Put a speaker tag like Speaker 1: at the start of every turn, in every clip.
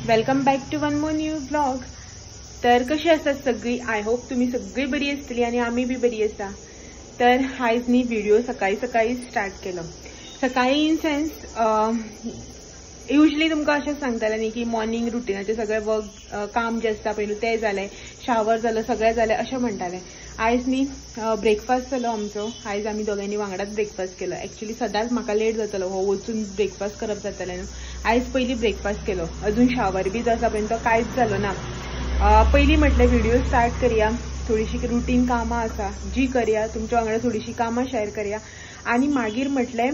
Speaker 1: Welcome back to one more new vlog. तर कशी आसात सगळी? I hope तुम्ही सगळी बरी आसतली आणि आम्ही बी बरी आसा। तर आयज न्ही व्हिडिओ सकाळी सकाळी स्टार्ट केलो। सकाळी इन सेन्स युजली तुमकां अशें सांगतालें न्ही की मॉर्निंग रुटीनाचें सगळें वर्क काम जें आसता पयलू तें जालें, शावर जालो, सगळें जालें अशें म्हणटालें। आयज न्ही ब्रेकफास्ट जालो आमचो। आयज आमी दोगांयनी वांगडाच ब्रेकफास्ट केलो। एक्चुअली सदांच म्हाका लेट जातालो, हो वचून ब्रेकफास्ट करप जातालें न्हू। आयज पयलीं ब्रेकफास्ट केलो, अजून शावर बी जो आसा पळय तो कांयच जालो ना। पयलीं म्हटलें व्हिडिओ स्टार्ट करया, थोडीशी रुटीन कामां आसा जी करया, तुमच्या वांगडा थोडीशी कामां शेअर करया आनी मागीर म्हटलें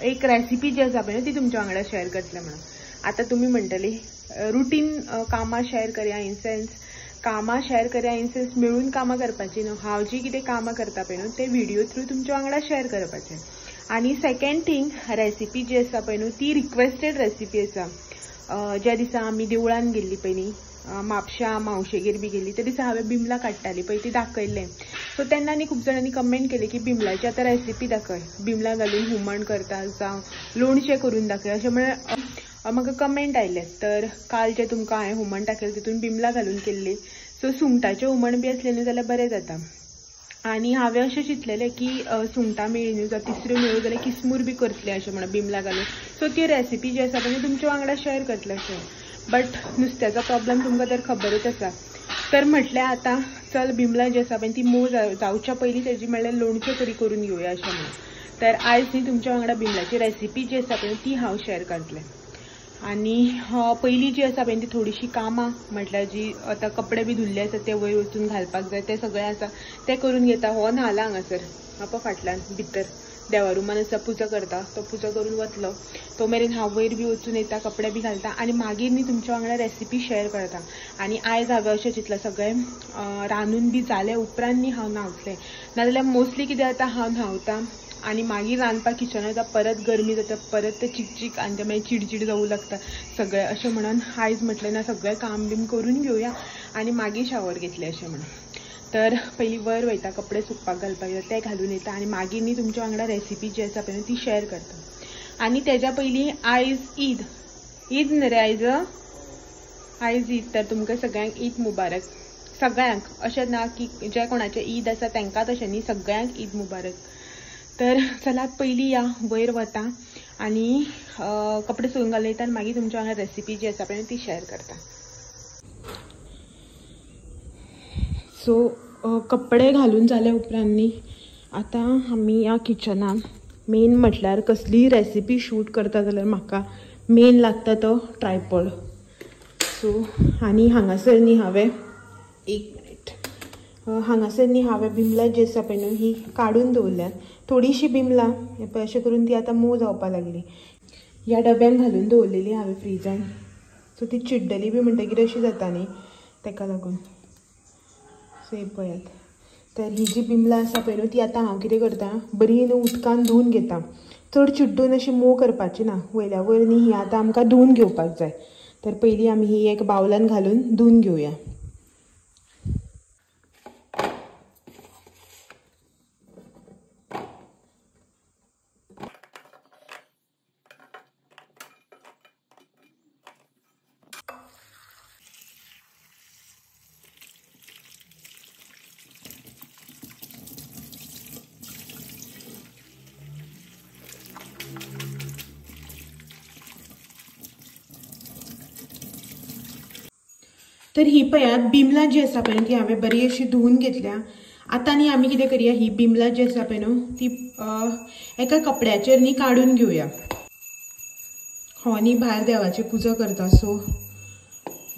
Speaker 1: एक रेसिपी जी आसा पळय ती तुमच्या वांगडा शेअर करतले म्हणून। आतां तुमी म्हणटली रुटीन कामां शेअर करया इन सेन्स कामां शेअर करया इन सेन्स मेळून कामां करपाची न्हू। हांव जी कितें कामां करता पळय न्हू ते व्हिडिओ थ्रू तुमच्या वांगडा शेअर करपाचें। आनी सेकंड थींग रेसिपी जी आसा पळय न्हू ती रिक्वेस्टेड रेसिपी आसा। ज्या दिसा आमी देवळान गेल्ली पयलीं म्हापशा मावशेगेर बी गेली त्या दिसा हांवें बिमलां काडटाली पळय ती दाखयल्लें। सो तेन्ना न्ही खूब जाणांनी कमेंट केली की बिमलाची आतां रेसिपी दाखय, बिमलां घालून हुमण करता जावं लोणचें करून दाखय अशें म्हणून म्हाका कमेंट आयले। तर काल जें तुमकां हांवें हुमण दाखयलें तितून बिमलां घालून केल्ली। सो सुंगटाचें हुमण बी आसलें न्हू जाल्यार बरें जाता। आनी हांवें अशें चिंतलेलें की सुंगटां मेळ्ळीं न्हू जावं तिसऱ्यो मेळ्ळ्यो जाल्यार किसमूर बी करतलें अशें म्हणून बिमलां घालून। सो ती रेसिपी जी आसा पळय तुमच्या वांगडा शेअर करतलें अशें। बट नुस्त्याचो प्रॉब्लम तुमकां तर खबरूच आसा। तर म्हटलें आतां चल बिमलां जी आसा पळय ती मोव जावच्या पयलीं तेजी म्हणल्यार लोणचें तरी करून घेवया अशें म्हणून। तर आयज न्ही तुमच्या वांगडा बिमलाची रेसिपी जी आसा पळय ती हांव शेअर करतलें। आनी पयलीं जी आसा पळय ती थोडीशी कामां म्हटल्यार जी आतां कपडे बी धुल्ले आसा ते वयर वचून घालपाक जाय ते सगळें आसा तें करून घेता। हो न्हाला हांगासर आपा फाटल्यान भितर देवा रुमान आसा पुजा करता, तो पुजा करून वतलो तो मेरेन हांव वयर बी वचून येता, कपडे बी घालता आनी मागीर न्ही तुमच्या वांगडा रेसिपी शेअर करता। आनी आयज हांवें अशें चिंतलां सगळें रांदून बी जालें उपरांत न्ही हांव न्हांवतलें, नाजाल्यार मोस्टली कितें जाता हांव न्हांवता आनी मागीर रांदपाक किचनान वता, परत गरमी जाता, परत ते चिकचीक आनी ते मागीर चिडचीड जावूं लागता सगळें। अशें म्हणून आयज म्हटलें ना सगळें काम बीन करून घेवया आनी मागीर शावर घेतलें अशें म्हणून। तर पयलीं वयर वयता, कपडे सुकपाक घालपाक जाय ते घालून येता आनी मागीर न्ही तुमच्या वांगडा रेसिपी जी आसा पळय ती शेअर करता। आनी तेज्या पयलीं आयज ईद, ईद न्ही रे आयज, आयज ईद। तर तुमकां सगळ्यांक ईद मुबारक, सगळ्यांक अशें ना की जे कोणाचें ईद आसा तांकांच अशें न्ही, सगळ्यांक ईद मुबारक। तर चलात पयलीं या वयर वता आनी कपडे सुकून घालून येता आनी मागीर तुमच्या वांगडा रेसिपी जी आसा पळय ती शेअर करता। सो कपडे घालून जाले उपरांत न्ही आतां आमी ह्या किचनान मेन म्हटल्यार कसलीय रेसिपी शूट करता जाल्यार म्हाका मेन लागता तो ट्रायपॉड। सो आनी हांगासर न्ही हांवें एक मिनीट हांगासर न्ही हांवें बिमलां जी आसा पळय न्हू ही काडून दवरल्यात। थोडीशी बिमलां पळय अशें करून ती आतां मोव जावपाक लागली। ह्या डब्यान घालून दवरलेली हांवें फ्रिजान, सो ती चिड्डली बी म्हणटकीर अशी जाता न्ही तेका लागून। सो हे पळयात, तर ही जी बिमलां आसा पळय न्हू ती आतां हांव कितें करता बरी न्हू उदकान धुवन घेता, चड चिड्डून अशी मोव करपाची ना, वयल्या वयर न्ही ही आतां आमकां धुवन घेवपाक जाय। तर पयलीं आमी ही एक बावलान घालून धुवन घेवया। तर ही पळयात बिमलां जी आसा पळय ती हांवें बरी अशी धुवून घेतल्या। आतां न्ही आमी कितें करया ही बिमलां जी आसा पळय न्हू ती एका कपड्याचेर न्ही काडून घेवया। हो न्ही भायर देवाची पुजा करता, सो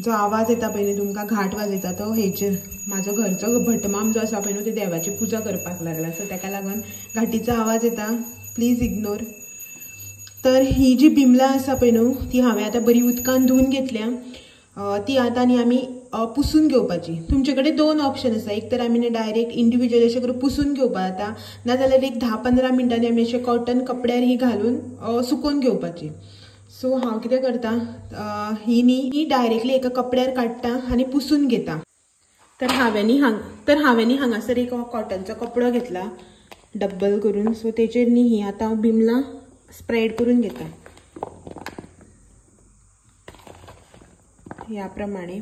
Speaker 1: जो आवाज येता पळय न्ही तुमकां घाट वाजयता तो हेचेर म्हाजो घरचो भटमाम जो आसा पळय न्हू ते देवाची पुजा करपाक लागला, सो तेका लागून घाटीचो आवाज येता, प्लीज इग्नोर। तर ही जी बिमलां आसा पळय न्हू ती हांवें आतां बरी उदकान धुवून घेतल्या। ती आतां न्ही आमी पुसून घेवपाची। तुमचे कडेन दोन ऑप्शन आसा, एक तर आमी डायरेक्ट इंडिविज्युअल अशें करून पुसून घेवपाक जाता, नाजाल्यार एक 10-15 मिनटांनी आमी अशें कॉटन कपड्यार ही घालून सुकोवन घेवपाची। सो हांव कितें करता ही न्ही ही डायरेक्टली एका कपड्यार काडटा आनी पुसून घेता। तर हांवें हांगासर एक कॉटनचो कपडो घेतला डब्बल करून, सो तेचेर न्ही ही आतां हांव बिमलां स्प्रेड करून घेता। ह्या प्रमाणे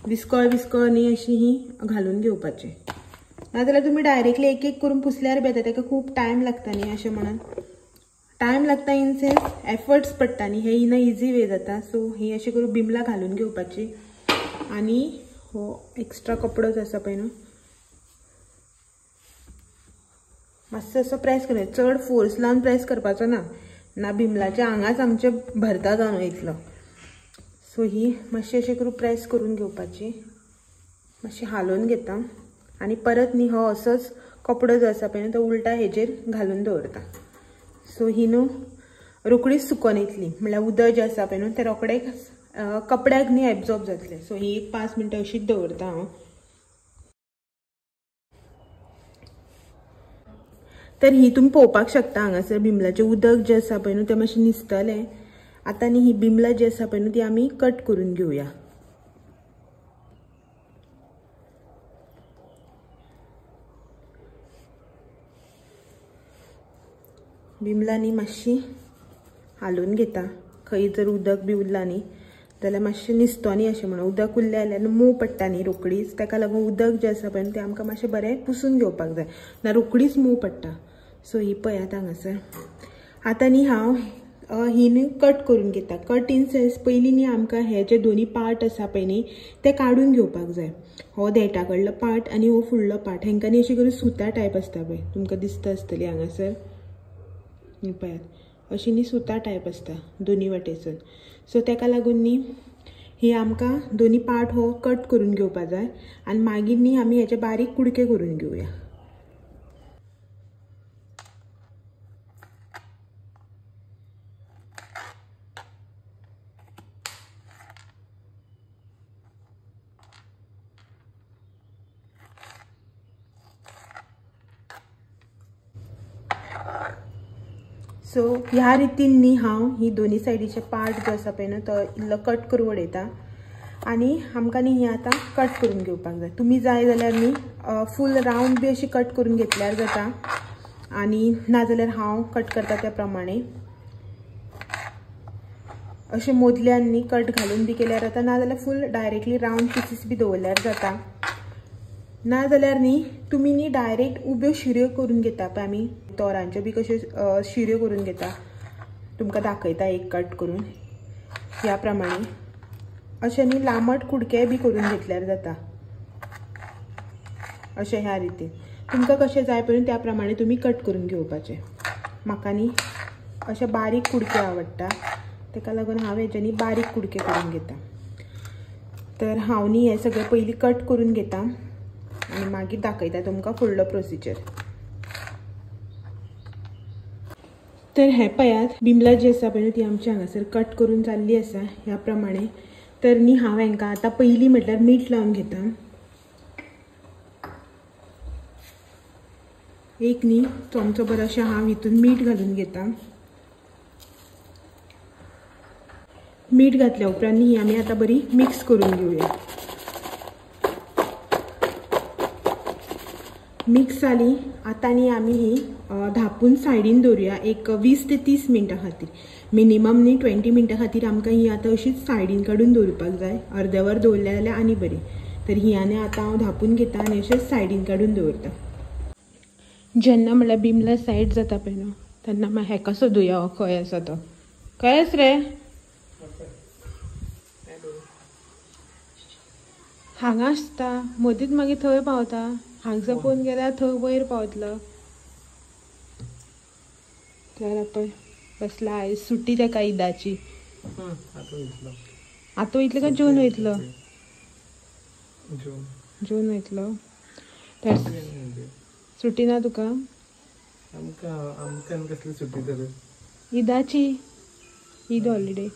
Speaker 1: विस्कळ विस्कळ न्ही अशी ही घालून घेवपाची. नाजाल्यार तुमी डायरेक्टली एक एक करून पुसल्यार बी येता, ताका खूब टायम लागता न्ही. अशें म्हणून टायम लागता इन सेन्स एफर्ट्स पडटा न्ही, हे इन अ इजी वे जाता. सो ही अशें करून बिमलां घालून घेवपाची. आनी हो एक्स्ट्रा कपडो जो आसा पळय न्हू मातसो असो प्रेस करून, चड फोर्स लावन प्रेस करपाचो ना, ना बिमलाच्या आंगाच आमचे भरता जावन वयतलो. सो ही मातशी अशें करून प्रेस करून घेवपाची, मातशी हालोवन घेता आनी परत न्ही हो असोच कपडो जो आसा पळय न्हू तो उल्टा हेजेर घालून दवरता. सो ही न्हू रोखडीच सुकोन येतली, म्हणल्यार उदक जें आसा पळय न्हू तें रोखडें कपड्याक न्ही एब्जॉर्ब जातलें. सो ही एक 5 मिनटां अशीच दवरता हांव. तर ही तुमी पळोवपाक शकता हांगासर बिमलाचें उदक जें आसा पळय न्हू तें मातशें निसतलें. आतां न्ही ही बिमलां जी आसा पळय न्हू ती आमी कट करून घेवया. बिमलां न्ही मातशी हालोवन घेता, खंय जर उदक बी उरलां न्ही जाल्यार मातशें निसतो न्ही. अशें म्हणून उदक उरलें जाल्यार मोव पडटा न्ही रोखडीच, ताका लागून उदक जें आसा पळय न्हू तें आमकां मातशें बरें पुसून घेवपाक जाय, ना रोखडीच मोव पडटा. सो ही पळयात हांगासर. आतां न्ही हांव ही न्ही कट करून घेता. कट इन सेन्स पयलीं न्ही आमकां हे जे दोनी पार्ट आसा पळय न्ही ते काडून घेवपाक जाय. हो देठा कडलो पार्ट आनी हो फुडलो पार्ट, हेंकां न्ही अशें करून सुतां टायप आसता पळय, तुमकां दिसता आसतली हांगासर. ही पळयात अशी न्ही सुतां टायप आसता दोनी वाटेसून. सो ताका लागून न्ही ही आमकां दोनी पार्ट हो कट करून घेवपा जाय आनी मागीर न्ही आमी हेचे बारीक कुडके करून घेवया. सो ह्या रितीन न्ही हांव ही दोनी सायडीचे पार्ट जो आसा पळय न्हू तो इल्लो कट करून उडयता आनी आमकां न्ही ही आतां कट करून घेवपाक जाय. तुमी जाय जाल्यार न्ही फूल रावंड बी अशी कट करून घेतल्यार जाता आनी नाजाल्यार हांव कट करता त्या प्रमाणे अशें मोदल्यान न्ही कट घालून बी केल्यार जाता, नाजाल्यार फूल डायरेक्टली रावंड पिसीस बी दवरल्यार जाता. नाजाल्यार न्ही तुमी न्ही डायरेक्ट उब्यो शिऱ्यो करून घेता पळय, आमी तोरांच्यो बी कश्यो शिऱ्यो करून घेता, तुमकां दाखयता एक कट करून ह्या प्रमाणे. अशें न्ही लांबट कुडके बी करून घेतल्यार जाता अशें ह्या रितीन. तुमकां कशें जाय पळय त्या प्रमाणे तुमी कट करून घेवपाचें. म्हाका न्ही अशें बारीक कुडके आवडटा, ताका लागून हांव हेज्यांनी बारीक कुडके करून घेता. तर हांव न्ही हें सगळें पयलीं कट करून घेता आनी मागीर दाखयता तुमकां फुडलो प्रोसिजर. तर हें पळयात बिमलां जी आसा पळय न्हू ती आमची हांगासर कट करून जाल्ली आसा ह्या प्रमाणे. तर न्ही हांव हेंकां आतां पयलीं म्हटल्यार मीठ लावन घेता. एक न्ही चमचो बरो अशें हांव हितून मीठ घालून घेता. मीठ घातल्या उपरांत न्ही आमी आतां बरी मिक्स करून घेवया. मिक्स जाली आतां न्ही आमी ही धापून सायडीन दवरुया एक 20 ते 30 मिनटां खातीर. मिनिमम न्ही 20 मिनटां खातीर आमकां ही आतां अशीच सायडीन काडून दवरपाक जाय. अर्दे वर दवरल्या जाल्यार आनी बरी. तर ही आनी आतां हांव धापून घेता आनी अशेंच सायडीन काडून दवरता. जेन्ना म्हणल्यार बिमला सायड जाता पळय न्हू तेन्ना मागीर हेका सोदुया हो खंय आसा तो. खंय आस रे? हांगा आसता मदींच मागीर थंय पावता. हांगसर पळोवन गेल्यार थंय वयर पावतलो. तर पळय बसला आयज सुटी तेका ईदाची. आतां वयतलो काय जेवन वयतलो? जेवन वयतलो. तर सुटी ना तुका? ईदाची ईद हॉलिडे.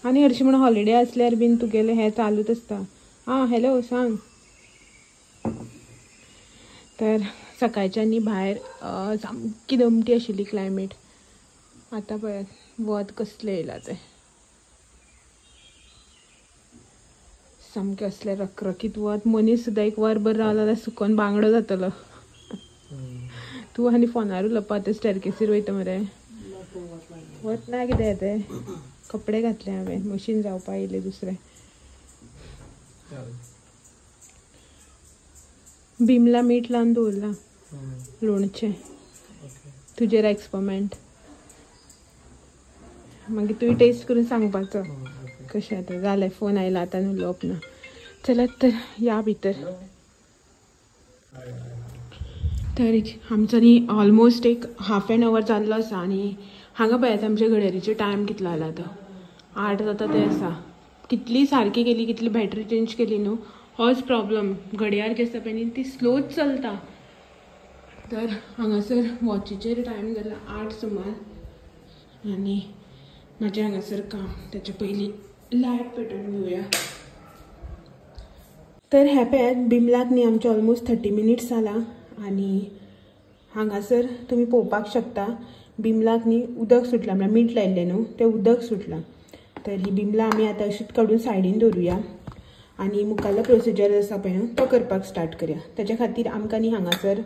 Speaker 1: आनी हरशीं म्हणून हॉलिडे आसल्यार बीन तुगेलें हें चालूच आसता. आं हॅलो सांग. तर सकाळच्यानी भायर सामकी दमटी आशिल्ली क्लायमेट. आतां पळयात वत कसलें येयलां तें, सामकें असलें रखरखीत वत. मनीस सुद्दां एक वरभर रावलो जाल्यार सुकोन बांगडो जातलो. तूं आनी फोनार उलोवपा आतां स्टॅरकेसीर वयता मरे, वत ना कितें तें. कपडे घातले हांवें, मशीन जावपा येयलें दुसरें. बिमला मीठ लावन दवरलां लोणचें, तुजेर एक्सपेरिमेंट. मागीर तुवें टेस्ट करून सांगपाचो कशें. आतां जालें, फोन आयला आतां उलोवप ना. चलात तर या भितर. तर आमचो न्ही ऑलमोस्ट एक हाफ एन our जाल्लो आसा आनी हांगा पळयात आमच्या घड्याळीचो टायम कितलो जाला तो 8 जाता ते आसा. कितली सारकी केली, कितली बॅटरी चेंज केली न्हू, होच प्रॉब्लम. घडयाळ जी आसा पळय न्ही ती स्लोच चलता. तर हांगासर वॉचीचेर टायम जाला 8 सुमार आनी म्हाजें हांगासर काम. तेच्या पयलीं लायट पेटोवन घेवया. तर हें पळयात बिमलाक न्ही आमचें ऑलमोस्ट 30 मिनिट्स जाला आनी हांगासर तुमी पळोवपाक शकता बिमलाक न्ही उदक सुटलां, म्हळ्यार मीठ लायिल्लें न्हू तें उदक सुटलां. तर ही बिमलां आमी आतां अशीच काडून सायडीन दवरुया आनी मुखाल्लो प्रोसिजर आसा पळय न्हू तो करपाक स्टार्ट करया. तेच्या खातीर आमकां न्ही हांगासर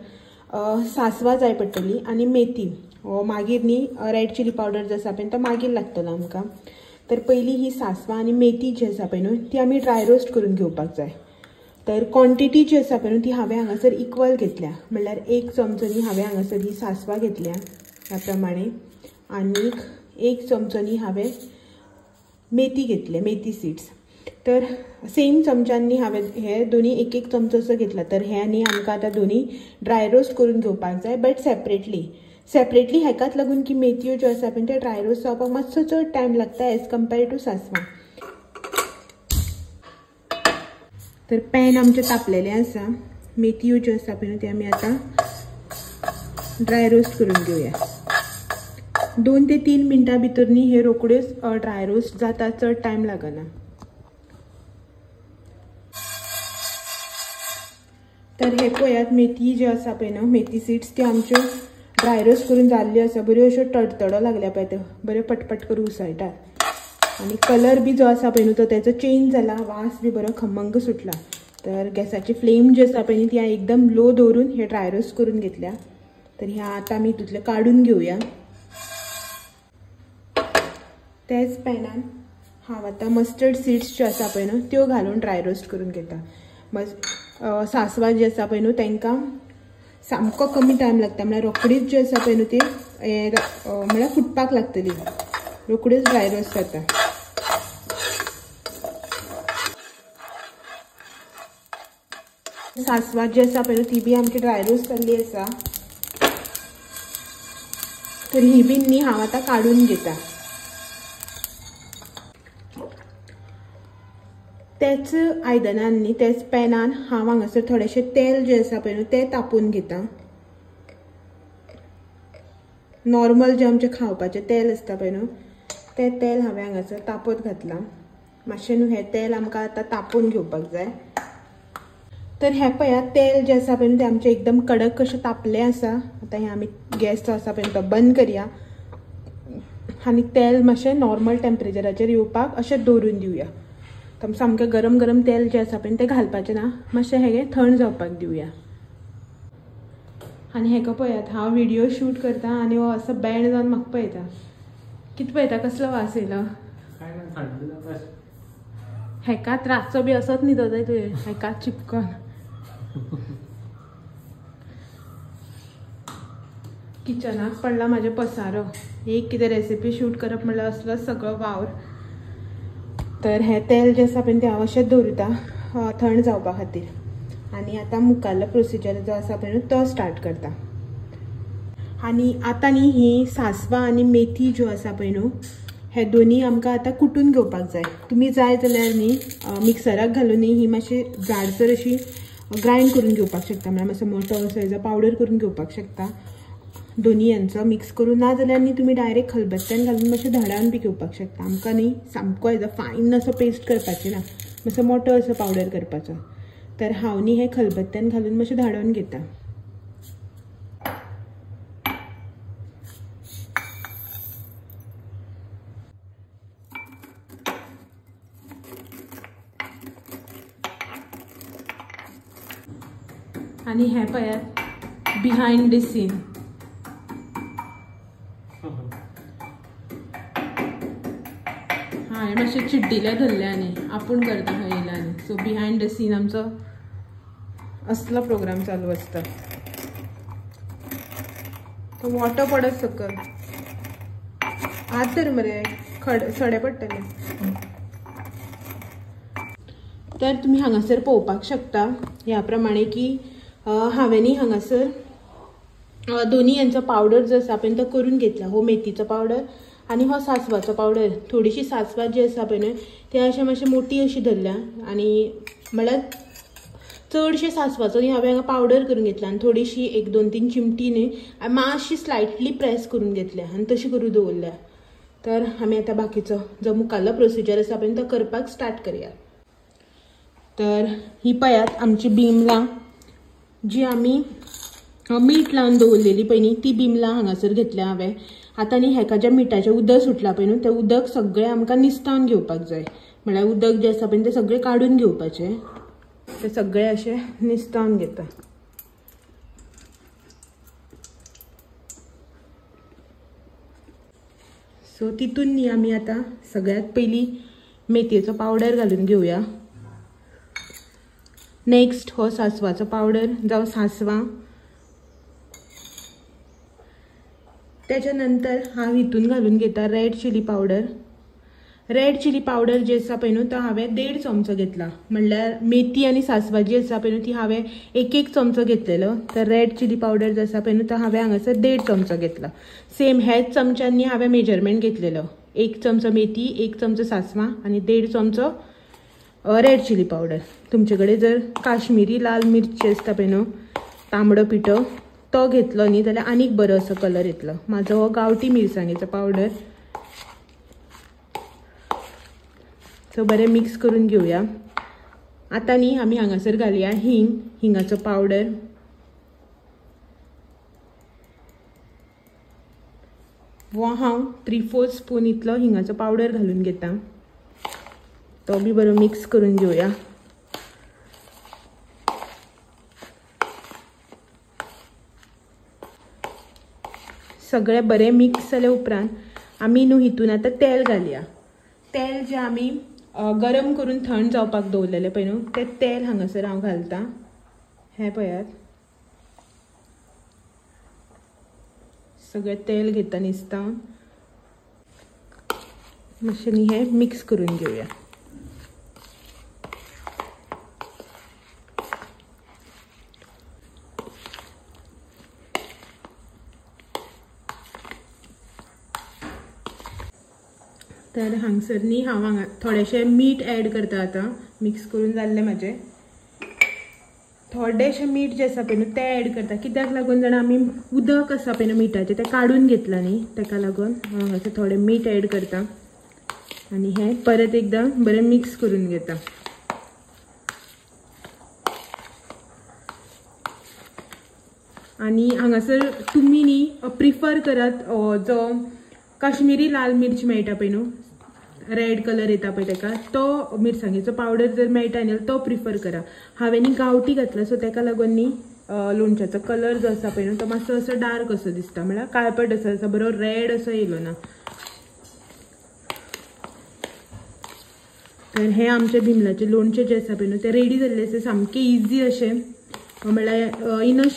Speaker 1: सासवां जाय पडटली आनी मेथी, मागीर न्ही रेड चिली पावडर जो आसा पळय तो मागीर लागतलो आमकां. तर पयलीं ही सासवां आनी मेथी जी आसा पळय न्हू ती आमी ड्राय रोस्ट करून घेवपाक जाय. तर क्वॉन्टिटी जी आसा पळय न्हू ती हांवें हांगासर इक्वल घेतल्या, म्हणल्यार 1 चमचो न्ही हांवें हांगासर ही सासवां घेतल्या ह्या प्रमाणे आनीक 1 चमचो न्ही हांवें मेथी घेतले, मेथी सीड्स. तर सेम चमच्यांनी हांवें हे दोनी 1-1 चमचो असो घेतला. तर हे न्ही आमकां आतां दोनी ड्राय रोस्ट करून घेवपाक जाय, बट सेपरेटली. सेपरेटली हेकाच लागून की मेथयो ज्यो आसा पळय त्यो ड्राय रोस्ट जावपाक मातसो चड टायम लागता एज कम्पेर्ड टू सासवां. तर पॅन आमचें तापलेलें आसा, मेथयो ज्यो आसा पळय त्यो आमी आतां ड्राय रोस्ट करून घेवया. 2 ते 3 मिनटां भितर न्ही हे रोखड्योच ड्राय रोस्ट जाता, चड टायम लागना. तर हे पळयात मेथी जी आसा पळय न्हू, मेथी सीड्स त्यो आमच्यो ड्राय रोस्ट करून जाल्ल्यो आसा. बऱ्यो अश्यो तडतडो लागल्या पळय त्यो, बऱ्यो पटपट करून उसळटात आनी कलर बी जो आसा पळय न्हू तो तेचो चेंज जाला, वास बी बरो खमंग सुटला. तर गॅसाची फ्लेम जी आसा पळय न्ही ती एकदम लो दवरून हे ड्राय रोस्ट करून घेतल्या. तर ह्या आतां आमी हितूंतलें काडून घेवया. त्याच पॅनान हांव आतां मस्टर्ड सीड्स ज्यो आसा पळय न्हू त्यो घालून ड्राय रोस्ट करून घेता. सासवां जी आसा पळय न्हू तांकां सामको कमी टायम लागता, म्हळ्यार रोखडीच जी आसा पळय न्हू ती म्हळ्यार फुटपाक लागतली, रोखडीच ड्राय रोस्ट जाता. सासवां जी आसा पळय न्हू ती बी आमची ड्राय रोस्ट जाल्ली आसा. तर ही बी न्ही हांव आतां काडून घेता. त्याच आयदनान न्ही, त्याच पॅनान हांव हांगासर थोडेशें तेल जें आसा पळय न्हू तें तापोवन घेता. नॉर्मल जें आमचें खावपाचें तेल आसता पळय न्हू तें तेल हांवें हांगासर तापत घातलां. मातशें न्हू हें तेल आमकां आतां तापोवन घेवपाक जाय. तर हें पळयात तेल जें आसा पळय न्हू तें आमचें एकदम कडक कशें तापलें आसा. आतां हें आमी गॅस जो आसा पळय तो बंद करया आनी तेल मातशें नॉर्मल टेम्परेचराचेर येवपाक अशें दवरून दिवया. सामकें गरम गरम तेल जें आसा पळय तें घालपाचें ना, मातशें हें थंड जावपाक दिवया. आनी हेका पळयात हांव व्हिडियो शूट करता आनी हो असो बँड जावन म्हाका पळयता. कितें पळयता, कसलो वास येयलो? हेका त्रासचो बी असोच न्हिदो जाय तुवें, हेका चिपकोन. किचनाक पडला म्हाजे पसारो, एक कितें रेसिपी शूट करप म्हणल्यार असलो सगळो वावर. तर हें तेल जें आसा पळय तें हांव अशेंच दवरता थंड जावपा खातीर. आनी आतां मुखाल्लो प्रोसिजर जो आसा पळय तो स्टार्ट करता. आनी आतां न्ही ही सासवां आनी मेथी ज्यो आसा पळय न्हू हे दोनी आमकां आतां कुटून घेवपाक जाय. तुमी जाय जाल्यार न्ही मिक्सराक घालून न्ही ही मातशी जाडसर अशी ग्रायंड करून घेवपाक शकता, म्हळ्यार मातसो मोटो असो हेजो पावडर करून घेवपाक शकता दोनी हेंचो मिक्स करून. ना जाल्यार न्ही तुमी डायरेक्ट खलबत्त्यान घालून मातशें धडावन बी घेवपाक शकता. आमकां न्ही सामको हेजो फायन असो पेस्ट करपाचें ना, मातसो मोटो असो पावडर करपाचो. तर हांव न्ही हें खलबत्त्यान घालून मातशें धाडोवन घेता. आनी हें पळयात बिहायंड the scene. हांवें मातशें चिड्डिलें धरलें आनी आपूण करता खंय येयला आनी. सो बिहायंड the scene आमचो असलो प्रोग्राम चालू आसता. तो वोटो पडत सकल हात धर मरे, खड सडे पडटले. तर तुमी हांगासर पळोवपाक शकता ह्या प्रमाणे की हांवेंनी हांगासर दोनी यांचो पावडर जो आसा पळय तो करून घेतला. हो मेथीचो पावडर आनी हो सांसवाचो पावडर. थोडीशी सांसवां जी आसा पळय न्हय ती अशें मातशें मोटी अशी धरल्या आनी म्हळ्यार चडशे सांसवाचो न्ही हांवें हांगा पावडर करून घेतला आनी थोडीशी 1 2 3 चिमटी न्ही मातशी स्लायटली प्रेस करून घेतल्या आनी तशी करून दवरल्या. तर आमी आतां बाकीचो जो मुखाल्लो प्रोसिजर आसा पळय तो करपाक स्टार्ट करया. तर ही पळयात आमची बिमलां जी आमी मीठ लावन दवरलेली पळय न्ही ती बिमलां हांगासर घेतल्या हांवें. आतां न्ही हेका ज्या मिठाचें उदक सुटलां पळय न्हू तें उदक सगळें आमकां निस्तावन घेवपाक जाय. म्हळ्यार उदक जें आसा पळय तें सगळें काडून घेवपाचें. ते सगळे अशे निस्तावन घेता. सो तितून न्ही आमी आतां सगळ्यात पयलीं मेथयेचो पावडर घालून घेवया. नेक्स्ट हो सांसवाचो पावडर जावं सांसवां. त्याच्या नंतर हांव हितून घालून घेता red chilli powder. Red chilli powder जी आसा पळय न्हू तो हांवें 1.5 चमचो घेतला. म्हणल्यार मेथी आनी सांसवां जी आसा पळय न्हू ती हांवें 1 चमचो घेतलेलो. तर रेड चिली पावडर जो आसा पळय न्हू तो हांवें हांगासर 1.5 चमचो घेतला. सेम ह्याच चमच्यांनी हांवें मेजरमेंट घेतलेलो. 1 चमचो मेथी, 1 चमचो सांसवां आनी 1.5 चमचो रेड चिली पावडर. तुमचे कडेन जर काश्मीरी लाल मिरची आसता पळय न्हू तांबडो पिठो तो घेतलो न्ही जाल्यार आनीक बरो असो कलर येतलो. म्हाजो हो गांवठी मिरसांगेचो पावडर. सो बरें मिक्स करून घेवया. आतां न्ही आमी हांगासर घालया हिंग, हिंगाचो पावडर. वो हांव 3/4 स्पून इतलो हिंगाचो पावडर घालून घेता. तो बी बरो मिक्स करून घेवया. सगळें बरें मिक्स जाल्या उपरांत आमी न्हू हितून आतां तेल घालया. तेल जें आमी गरम करून थंड जावपाक दवरलेलें पळय न्हू तें तेल हांगासर हांव घालता. हें पळयात सगळें तेल घेता निस्तावन. मातशें न्ही हें मिक्स करून घेवया. तर हांगसर न्ही हांव हांगा थोडेशें मीठ एड करता. आतां मिक्स करून जाल्लें म्हाजें. थोडेशें मीठ जें आसा पळय न्हू तें एड करता. कित्याक लागून जाणा आमी उदक आसा पळय न्हू मिठाचें तें काडून घेतलां न्ही तेका लागून हांव हांगासर थोडें मीठ एड करता आनी हें परत एकदां बरें मिक्स करून घेता. आनी हांगासर तुमी न्ही प्रिफर करात जो काश्मीरी लाल मिर्च मेळटा पळय न्हू रेड कलर येता पळय तेका तो मिरसांगेचो पावडर जर मेळटा न्ही तो प्रिफर करा. हांवें न्ही गांवठी घातला सो तेका लागून न्ही लोणच्याचो कलर जो आसा पळय न्हू तो मातसो असो डार्क असो दिसता, म्हळ्यार काळपट असो आसा, बरो रेड असो येयलो ना. तर हे आमचे बिमलाचे लोणचें जें आसा पळय न्हू तें रेडी जाल्लें आसा. सामकें इजी अशें म्हळ्यार इन अ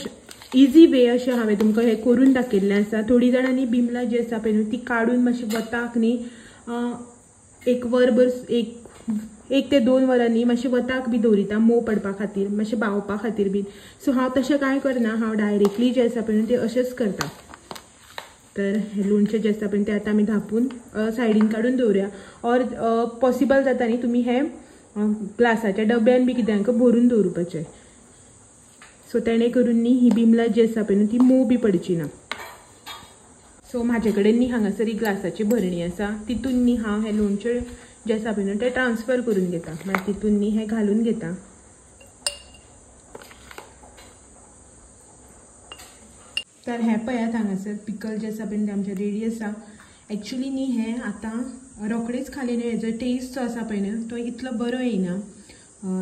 Speaker 1: इजी वे अशें हांवें तुमकां हें करून दाखयल्लें आसा. थोडीं जाणांनी बिमलां जी आसा पळय न्हू ती काडून मातशी वताक न्ही 1 वरभर 1 ते 2 वरांनी मातशें वताक बी दवरिता मोव पडपा खातीर, मातशें बावपा खातीर बीन. सो हांव तशें कांय करना, हांव डायरेक्टली जें आसा पळय न्हू तें अशेंच करता. तर हें लोणचें जें आसा पळय तें आतां आमी धांपून सायडीन काडून दवरुया. ऑर पॉसिबल जाता न्ही तुमी हें ग्लासाच्या डब्यान बी कित्याक भरून दवरुपाचें. सो तेणें करून न्ही ही बिमलां जी आसा पळय न्हू ती मोव बी पडची ना. सो म्हाजे कडेन न्ही हांगासर ही ग्लासाची भरणी आसा तितून न्ही हांव हें लोणचें जें आसा पळय न्हू तें ट्रान्सफर करून घेता. मागीर तितून न्ही हें घालून घेता. तर हें पळयात हांगासर पिकल जें आसा पळय तें आमचें रेडी आसा. एक्चुली न्ही हें आतां रोखडेच खाली न्हू हेजो टेस्ट जो आसा पळय न्हू तो इतलो बरो येयना.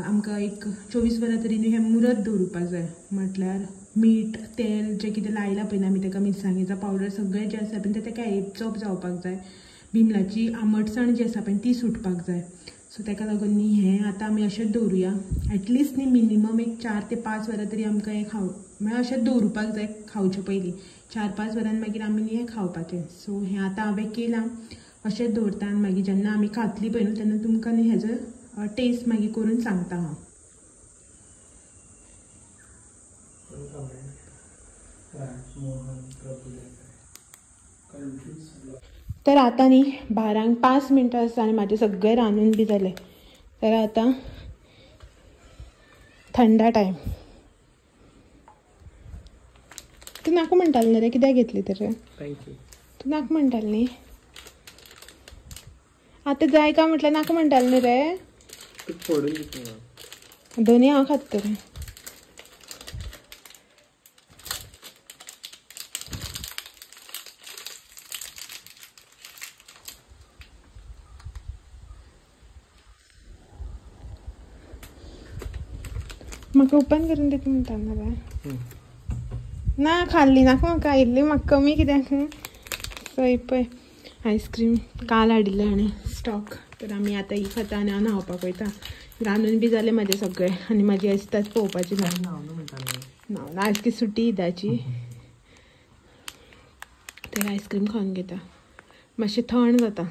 Speaker 1: आमकां एक 24 वरां तरी न्हू हें मुरत दवरुपाक जाय. म्हटल्यार मीठ तेल जें कितें लायलां पळय न्हू आमी तेका मिरसांगेचो पावडर सगळें जें आसा पळय तें तेका एब्जॉर्ब जावपाक जाय. बिमलाची आमटसाण जी आसा पळय ती सुटपाक जाय. सो ताका लागून न्ही हें आतां आमी अशेंच दवरुया एटलिस्ट न्ही मिनिमम एक 4 ते 5 वरां तरी आमकां हें खाव म्हळ्यार अशेंच दवरुपाक जाय खावचे पयलीं. 4-5 वरां मागीर आमी न्ही हें खावपाचें. सो हें आतां हांवें केलां अशेंच दवरता आनी मागीर जेन्ना आमी खातली पळय न्हू तेन्ना तुमकां न्ही हेजो टेस्ट मागीर करून सांगता हांव. तर आतां न्ही 12:05 मिनटां आसा आनी म्हाजें सगळें रांदून बी जालें. तर आतां थंडा टायम. तूं नाका म्हणटालें न्ही रे, कित्याक घेतली तर?
Speaker 2: Thank you.
Speaker 1: तूं नाका म्हणटालें न्ही, आतां जाय काय म्हटल्यार नाका म्हणटालें न्ही रे?
Speaker 2: फोडून दिता
Speaker 1: दोनी हांव खाता तर. म्हाका ओपन करून दिता म्हणटा ना रे? ना खाल्ली नाका म्हाका, आयिल्ली म्हाका कमी कित्याक. सो पळय आयस्क्रीम काल हाडिल्लें हाणें स्टॉक. तर आमी आतां ही खाता आनी हांव न्हांवपाक वयता. रांदून बी जालें म्हाजें सगळें आनी म्हाजी आयज पळोवपाची ना. न्हांव ना, आयज की सुटी ईदाची. तर आयस्क्रीम खावन घेता, मातशें थंड जाता.